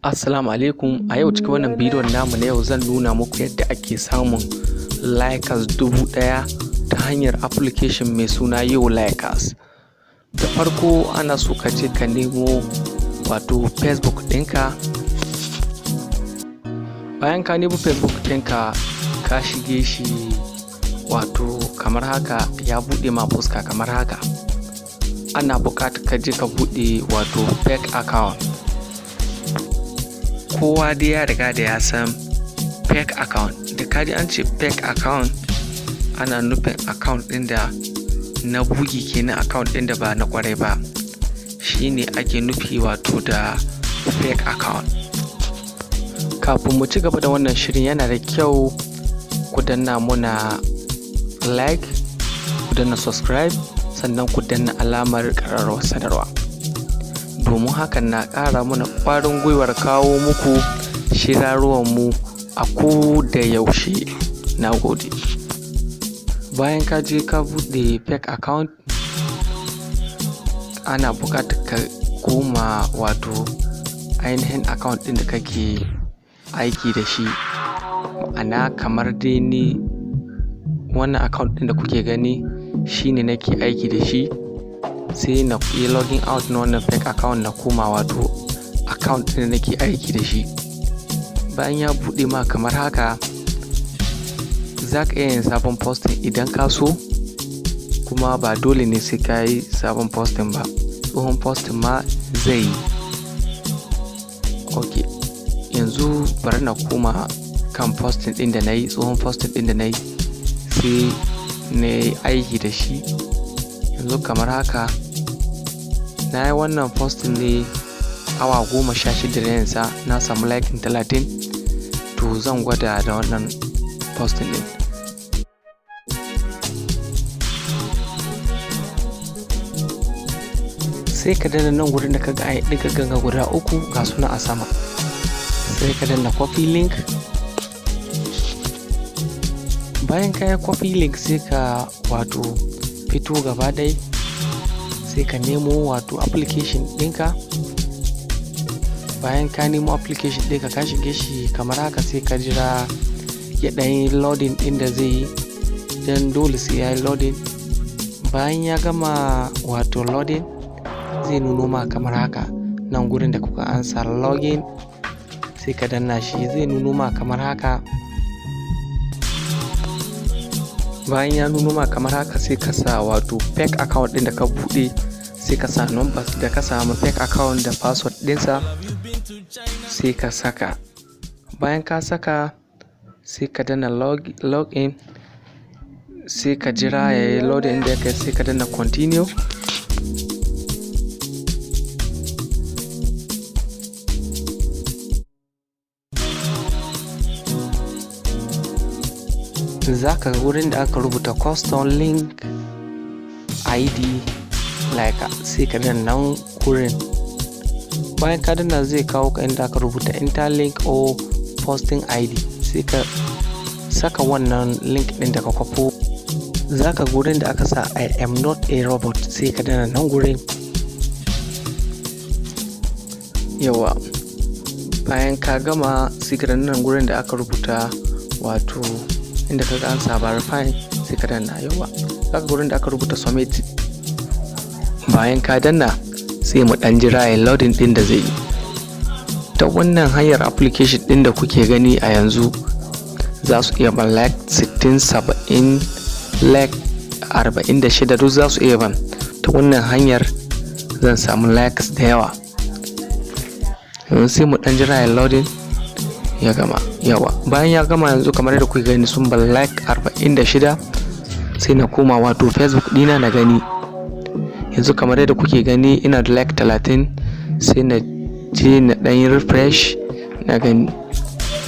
Assalamu alaikum. A yau cikin wannan bidiyon namu na yau, zan nuna muku yadda ake samun likers 1000 ta hanyar application mai suna Yo Likers. Da farko ana so ka je ka nemo wato Facebook ɗinka. Bayan ka nemo Facebook ɗinka, ka shige shi wato kamar haka, ya buɗe ma fuska kamar haka. Ana buƙatar ka je ka buɗe wato fake account. Kowa dai ya riga da ya san fake account. Da ka ji an ce fake account, ana nufin account ɗin da na bugi kenan, account ɗin da ba na ƙwarai ba, shine ake nufi wato da fake account. Kafin mu ci gaba da wannan shirin, yana da kyau ku danna muna like, ku danna subscribe, sannan ku danna alamar ƙararrawar sanarwa, domin hakan na ƙara mana ƙwarin gwiwar kawo muku shirye-shiryenmu a ko da yaushe. Na gode. Bayan ka je ka buɗe fake account, ana buƙatar ka koma wato ainihin account ɗin da kake aiki da shi. Ma'ana, kamar dai ni, wannan account ɗin da kuke gani shine nake aiki da shi. Sai na yi logging out na wannan fake account, na koma wato account ɗin da nake aiki da shi. Bayan ya buɗe ma kamar haka, za ka iya yin sabon posting idan ka so, kuma ba dole ne sai ka yi sabon posting ba, tsohon posting ma zai yi. Ok, yanzu bari na koma kan posting ɗin da na yi, tsohon posting ɗin da na yi, sai na yi aiki da shi. Yanzu kamar haka, na yi wannan posting ne awa 16 da yinsa, na samu liking 30. To, zan gwada da wannan posting ɗin. Sai ka danna nan gurin da ka ga ɗiga ganga guda uku, ga suna a sama, sai ka danna copy link. Bayan ka yi copy link, sai ka wato fito gaba ɗaya, sai ka nemo wato application ɗinka. Bayan ka nemo application ɗinka, ka shige shi kamar haka, sai ka jira ya ɗan yi loading ɗin da zai yi, don dole sai ya yi loading. Bayan ya gama wato loading, zai nuno ma kamar haka. Nan gurin da kuka ansa login, sai ka danna shi, zai nuno ma kamar haka. Bayan ya nuno ma kamar haka, sai ka sa wato fake account ɗin da ka buɗe, sai ka sa numbers da ka samu fake account da password ɗinsa, sai ka saka. Bayan ka saka, sai ka danna log in, sai ka jira ya yi loading da ya kai, sai ka danna continue. Za ka ga wurin da aka rubuta custom link ID like, sai ka danna nan wurin. Bayan ka danna, zai kawo ka inda aka rubuta enter link or posting ID, sai ka saka wannan link ɗin da ka kwafo. Za ka gurin da aka sa "I am not a robot", sai ka danna nan gurin. Yawa, bayan ka gama, sai ka danna nan gurin da aka rubuta wato inda ka ga an sa verify, sai ka danna. Yawa, za ka gurin da aka rubuta submit. Bayan ka danna, sai mu ɗan jira ya loading ɗin da zai yi. Ta wannan hanyar application ɗin da kuke gani a yanzu, za su iya ban like 60, 70, like 46, duk za su iya ban. Ta wannan hanyar zan samu likes da yawa. Yanzu sai mu ɗan jira ya loading ya gama. Yawa, bayan ya gama, yanzu kamar yadda kuke gani, sun ban like 46. Sai na koma wato Facebook ɗina na gani. Yanzu kamar yadda kuke gani, ina da like 30. Sai na je na ɗan yi refresh na gani.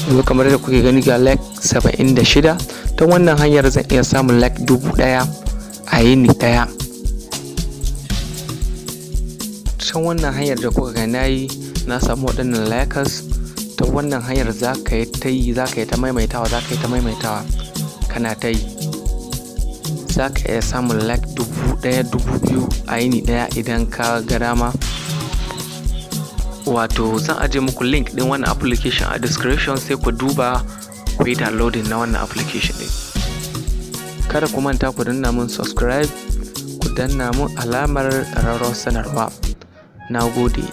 Yanzu kamar yadda kuke gani, ga like 76. Ta wannan hanyar zan iya samun like 1000 a yini ɗaya. Ta wannan hanyar da kuka ga na yi, na samu waɗannan likers. Ta wannan hanyar za ka yi ta yi, za ka yi ta maimaitawa, za ka yi ta maimaitawa, kana ta yi, za ka iya samun like 1000, 2000 a yini ɗaya idan ka ga dama. Wato zan aje muku link ɗin wannan application a description, sai ku duba ku yi downloading na wannan application ɗin. Kada ku manta ku danna mun subscribe, ku danna mun alamar ƙararrawar sanarwa. Na gode.